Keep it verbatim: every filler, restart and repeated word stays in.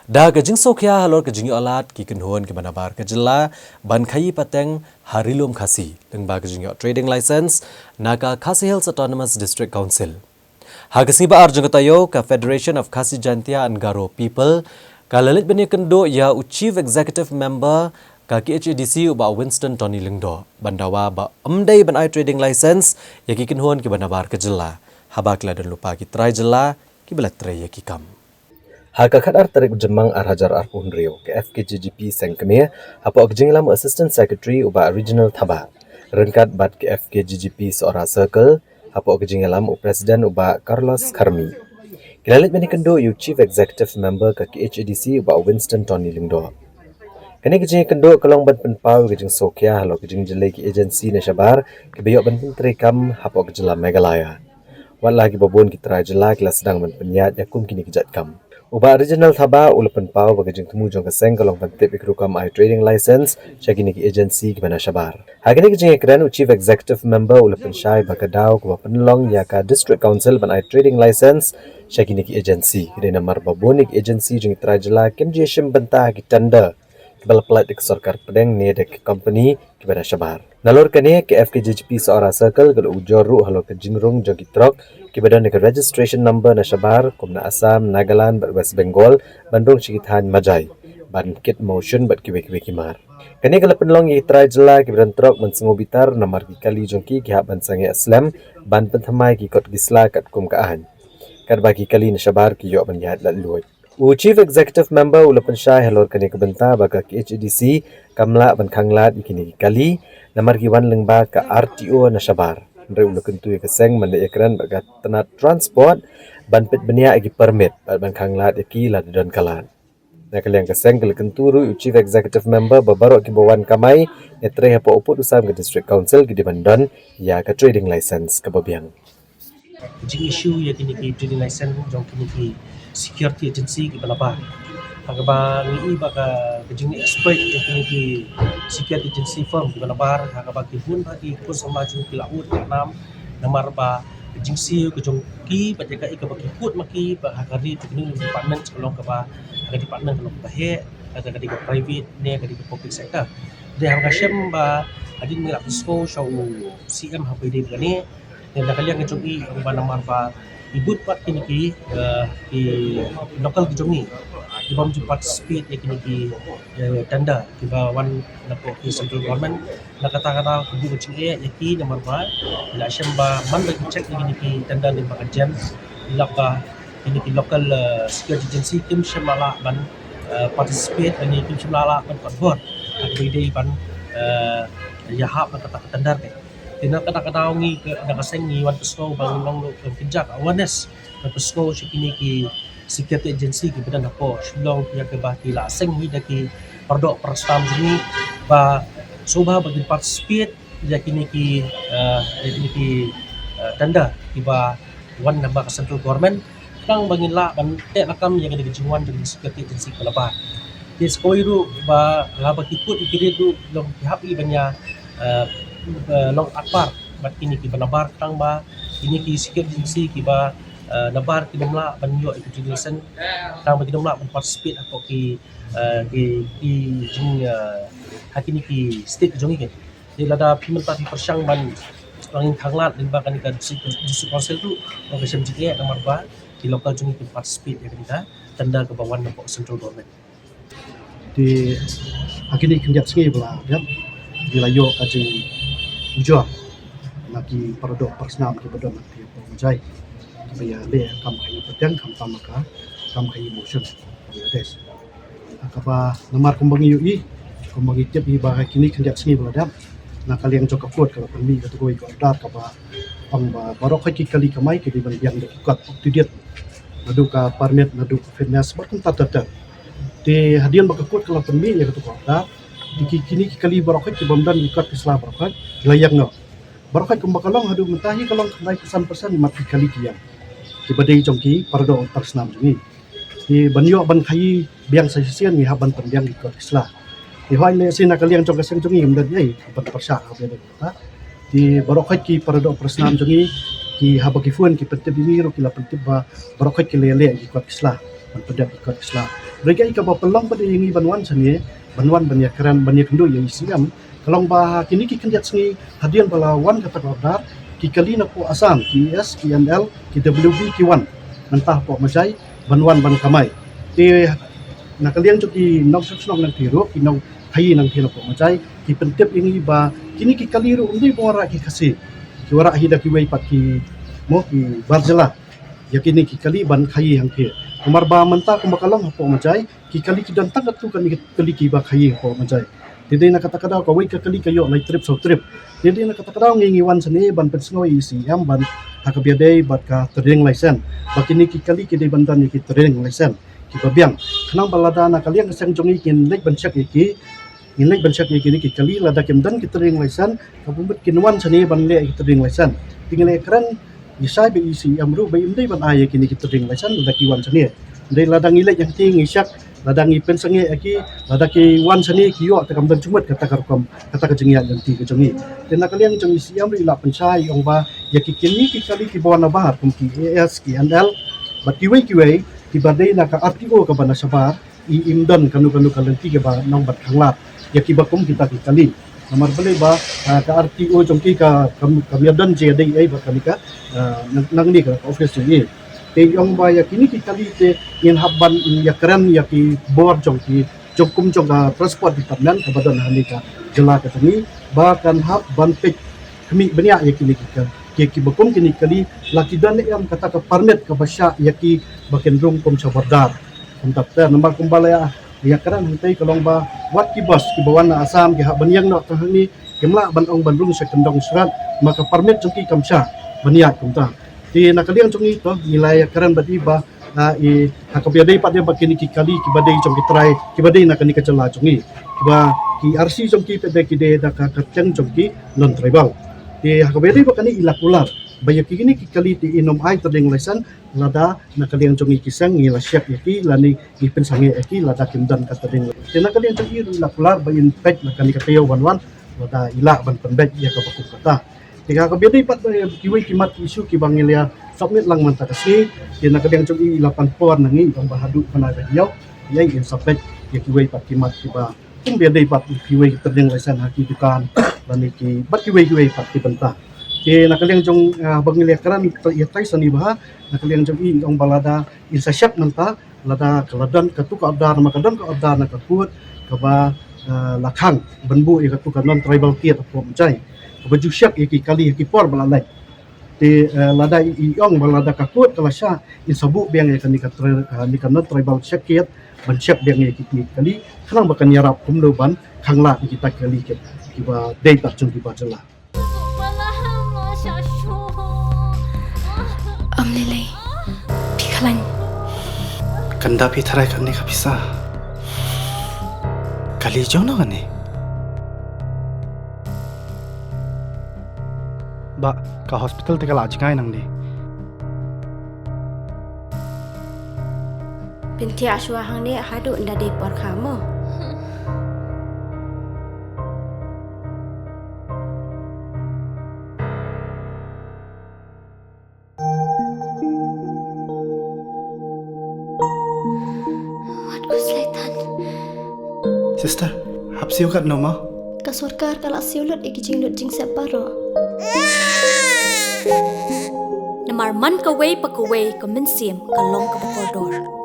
Da ka jingsngewkhia halor ka jingïoh lad ki kynhun kiba nabar ka jylla ban khaïi pateng ha Ri Lum Khasi lyngba ka jingïoh trading license na ka Khasi Hills Autonomous District Council. Ha ka sngi ba ar jong ka taïew, ka Federation of Khasi Jaintia and Garo People ka la leit ban ïakynduh ïa u Chief Executive Member ka K H A D C, u Bah Winston Tony Lyngdoh, ban dawa ba ym dei ban ai trading license ïa ki kynhun kiba nabar ka jylla haba ki la don lypa ki trai jylla kiba la trei ïa ki kam. Ha ka khatar tarik u Jymmang ar hajar arphew hynriew, ka F K J G P Seng Kmie hapoh ka jingïalam u Assistant Secretary u Bah Reginald Thabah, ryngkat bad ka F K J G P Sohra Circle hapoh ka jingïalam u President u Bah Carlos Kharmi, ki la leit ban ïakynduh ïa u Chief Executive Member ka K H A D C, u Bah Winston Tony Lyngdoh. Kane ka jingïakynduh ka long ban pynpaw ïa ka jingsngewkhia halor ka jingjyllei ki agency na shabar kiba ïoh ban pyntreikam hapoh ka jylla Meghalaya. Wat la kiba bun ki trai jylla ki la sdang ban pynïaid ïa kum kine ki jait kam, u Bah Reginald Thabah u la pynpaw ba ka jingthmu jong ka seng ka long ban tip ïa ka rukom ai trading license sha kine ki agency kiba na shabar. Ha kane ka jingïakren, u Chief Executive Member u la pynshai ba ka daw kaba pynlong ïa ka District Council ban ai trading license sha kine ki agency ka dei namar ba bun ïa ki agency jong ki trai jylla kim ju ïashim bynta ha ki tender kiba la pyllait da ka sorkar pdeng ne da ki company kiba na shabar. Nalor kane, ka F K J G P Sohra Circle ka la ujor ruh halor ka jingrung jong ki trok kiba don da ka registration number na shabar, kum na Assam, Nagaland bad West Bengal, ban rung sha ki thaiñ Majai, ban kit mawshun bad kiwei kiwei ki mar. Kane ka la pynlong ïa ki trai jylla kiba don trok ban sngew bitar namar ki kali jong ki ki hap ban sangeh slem ban pynthymmai ki kot ki sla katkum ka aiñ, katba ki kali na shabar ki ïoh ban ïaid laitluid. U Chief Executive Member u la pynshai halor kane ka bynta ba ka K H A D C kam lah ban khanglad ïa kine ki kali namar ki wan lyngba ka R T O na shabar. Hynrei u la kyntu ïa ka seng ban leit ïakren bad ka tnat Transport ban peit bniah ïa ki permit bad ban khanglad ïa ki lada don ka lad. Na ka liang ka seng ka la kyntu ruh ïa u Chief Executive Member ba baroh kiba wan kamai ne trei hapoh u pud u sam ka District Council ki dei ban don ïa ka trading license kaba biang. Jingissue ïa kine ki trading license jong kine ki security agency kiba nabar. Ha kaba ngi i ba ka, ka jingexploit jong kine ki security agency firm kiba nabar, ha kaba ki bun ba ki khun samla jong ki la ud ka nam namar ba ka jingsiew ka jong ki bad ïa kaei kaba ki kut ma ki ba ha ka ri, jong kine ki department ka long kaba ha ka department ka long kaba heh, ka dei ka private ne ka dei ka public sector. Dei ha ka shem ba hadien ngi la pynsngew sha u C M ha ba ïadei bad kane. Te na ka liang ka jong i, ong ba namar ba i bud pat kine ki, eh, ki local ki jong i, i bym ju participate ïa kine ki, eh, tender kiba wan napoh ki central government. Na kata ka daw ka buh ka jingeh ïa ki namar ba i la shem ba man ba ki check ïa kine ki tender lyngba ka JAM, i lap ba kine ki local, eh, security agency kim shym la lah ban, eh, participate, lane kim shym la lah ban kot bor ha kaba ïadei ban, eh, ïahap na kata ka tender. Te na kata ka daw ngi ka, na ka seng ngi wan pynsngew ba ngi long ruh ka jingkynjah, awareness, ban pynsngew sha kine ki security agency kiba don hapoh Shillong ïa kaba ki la seng hi da ki paradoh parasnam jong ngi ba shuwa ba kin participate ïa kine ki, eh, ïa kine ki, eh, tender kiba wan na ba ka central government, tang ba ngin lah ban teh lakam ïa kane ka jingwan jong ki security agency kiba nabar. Te sa kawei ruh ba haba ki kut ïa ki rit ruh long ki hap i ban ïa, eh, eh, long akbar bad kine kiba nabar, tang ba kine ki security agency kiba, eh, nabar kim lah ban ïoh ïa ki trading license, tang ba kim lah ban participate hapoh ki, eh, ki, ki jing, eh, ha kine ki state jong ngi. Te lada phi mynta phi pyrshang ban, ban ngin khanglad lyngba kane ka district, district council ruh, ka shem jingeh namar ba ki local jong ngi kim participate ïa kane ka tender kaba wan napoh central government. Te ha kine ki khyndiat sngi ba la dep, ngi la ïoh ka jingujor na ki paradoh parasnam kiba don ha ki por Majai kiba ïaleh kam khaïi pateng, khamtam ka kam khaïi mawshun Bangladesh. Ha kaba namar kumba ngi ïohi, kumba ngi tip hi ba ha kine ki khyndiat sngi ba la dep, na ka liang jong ka court ka la pynmih kata kawei ka order kaba ong ba baroh khoit ki kali kamai ki dei ban biang da ki kot up to date, naduh ka permit, naduh ka fitness bad kumta ter ter. Te hadien ba ka court ka la pynmih ïa kata ka order, te ki, kine ki kali baroh khoit ki bym don ki kot ki sla baroh khoit ki la ïeng noh. Baroh khoit kumba ka long haduh mynta hi ka long khyndai phew san percent mat ki kali ki ïeng, kiba dei jong ki paradoh parasnam jong ngi. Te ban ïoh ban khaïi biang sa shisien ngi hap ban pynbiang ki kot ki sla. Te hooid, lehse na ka liang jong ka seng jong ngi ym don ei ban pyrshah ha ba ïadei bad kata. Te baroh khoit ki paradoh parasnam jong ngi, ki haba ki phone ki pyntip ïa ngi ruh ki la pyntip ba baroh khoit ki la ïaleh ki kot ki sla. ban pyndep ïa ka kot ka sla. Hynrei kaei kaba pynlong pat ïa ngi ban wan shane, ban wan ban ïakren, ban ïakynduh ïa i C M, ka long ba ha kine ki khyndiat sngi hadien ba la wan kata ka order, ki kali napoh Assam, ki A S, ki N L, ki W B ki wan mynta hapoh Majai ban wan ban kamai. Te na ka liang jong ki nongshong shnong nangtei ruh, ki nongkhaïi nangtei napoh Majai, ki pyntip ïa ngi ba kine ki kali ruh ym dei ba wanrah ki Khasi, ki wanrah hi da kiwei pat ki, mo, ki bar jylla ïa kine ki kali ban khaïi hangtei. Namar ba mynta kumba ka long hapoh Majai, ki kali ki don tang katto katne ki kali kiba khaïi hapoh Majai. Te dei na kata ka daw kawei ka kali ka ïoh lai trip saw trip. Te dei na kata ka daw ngi ngi wan shane ban pynsngew ïa i C M ban ha kaba ïadei bad ka trading license, ba kine ki kali ki dei ban don ïa ki trading license kiba biang. Khnang ba lada na ka liang ka seng jong ngi ngin leit ban check ïa ki, ngin leit ban check ïa kine ki kali, lada kim don ki trading license, ka bynta kin wan shane ban leh ïa ki trading license. Te ngi la kren, ngi shai bad i C M ruh ba ym dei ban ai ïa kine ki trading license lada ki wan shane. Hynrei lada ngi leit hangtei ngi check, lada ngi pynsangeh ïa ki, lada ki wan shane ki ïoh te kam don jingmut kata ka rukom, kata ka jingïaid lynti ka jong ngi. Te na ka liang jong i C M ruh i la pynshai, i ong ba ïa ki, kine ki kali kiba wan na bar kum ki A S, ki N L bad kiwei kiwei kiba dei na ka R T O kaba na shabar, i ym don kano kano ka lynti kaba nang ban khanglad ïa kiba kum kita ki kali. Namar balei ba, ah, ka R T O jong ki ka kam, kam ïadon jingïadei ei bad kane ka, ah, nang, nangne ka office jong i. Te i ong ba ïa kine ki kali te ngin hap ban ïakren ïa ki bor jong ki, jong kum jong ka transport department kaba don hangne ka jylla ka jong ngi, ba kan hap ban peit khmih bniah ïa kine ki ka, ki, kiba kum kine ki kali, la ki don ne em kata ka permit kaba shah ïa ki ba kin rung kum shabar dar. Kumta te namar kumba la ïa, ïakren hangtei ka long ba wat ki bus kiba wan na Assam ki hap ban ïeng noh tang hangne, kim lah ban ong ban rung sha kyndong shrat, namar ka permit jong ki kam shah ban ïaid kumta. Te na ka liang jong ngi to ngi la ïakren bad i ba, ah, i ha kaba ïadei pat de bad kine ki kali kiba dei jong ki trai, kiba dei na kane ka jylla jong ngi, kiba ki R C jong ki pat de ki dei da ka kyrteng jong ki non tribal. Te ha kaba ïadei bad kane i la kular ba ïa kine ki kali te in ym ai trading license lada na ka liang jong ngi ki seng ngi la check ïa ki lane ngi pynsangeh ïa ki lada kim don ka trading license. Te na ka liang jong i ruh i la kular ba in peit na kane ka taïew ban wan lada i lah ban pynbeit ïa kaba kum kata. Te ha kaba ïadei pat bad kiwei ki mat ki issue kiba ngi la submit lang mynta ka sngi, te na ka liang jong i i la pan por na ngi i ong ba haduh bnai ba hynñiew ïa in sa peit ïa kiwei pat ki mat kiba kum ba ïadei bad kiwei ki trading license ha ki dukan lane ki bad kiwei kiwei pat ki bynta. Te na ka liang jong, ah, ba ngi la kren ïa tai sani bha, na ka liang jong i i ong ba lada in sa check mynta lada ka la don katto ka order, namar ka don ka order na ka court kaba, ah, la khang ban buh ïa katto ka non tribal gate hapoh Majai kaba ju check ïa ki kali ha ki por ba la leit. Te, eh, lada i, i ong ba lada ka court ka la shah in sa buh biang ïa kane ka tra-, kane ka non tribal check gate ban check biang ïa ki kali khnang ba kan ïarap kumno ban khanglad ïa kita ki kali ki, kiba dei pat jong ki bar jylla. Ym lei lei. Phi khlaiñ. Kan da phi tharai kane ka pisa. Kali jong no kane. Ba ka hospital te ka la jngai nangne. Pynthiah shuwa hangne haduh ynda dei por kha mo. Wat ku slaitan. Sister, hap siew katno mo? Ka sorkar ka la siew lut ïa ki jinglut jingsep baroh. Namar man kawei pa kawei ka mynsiem ka long kaba kordor.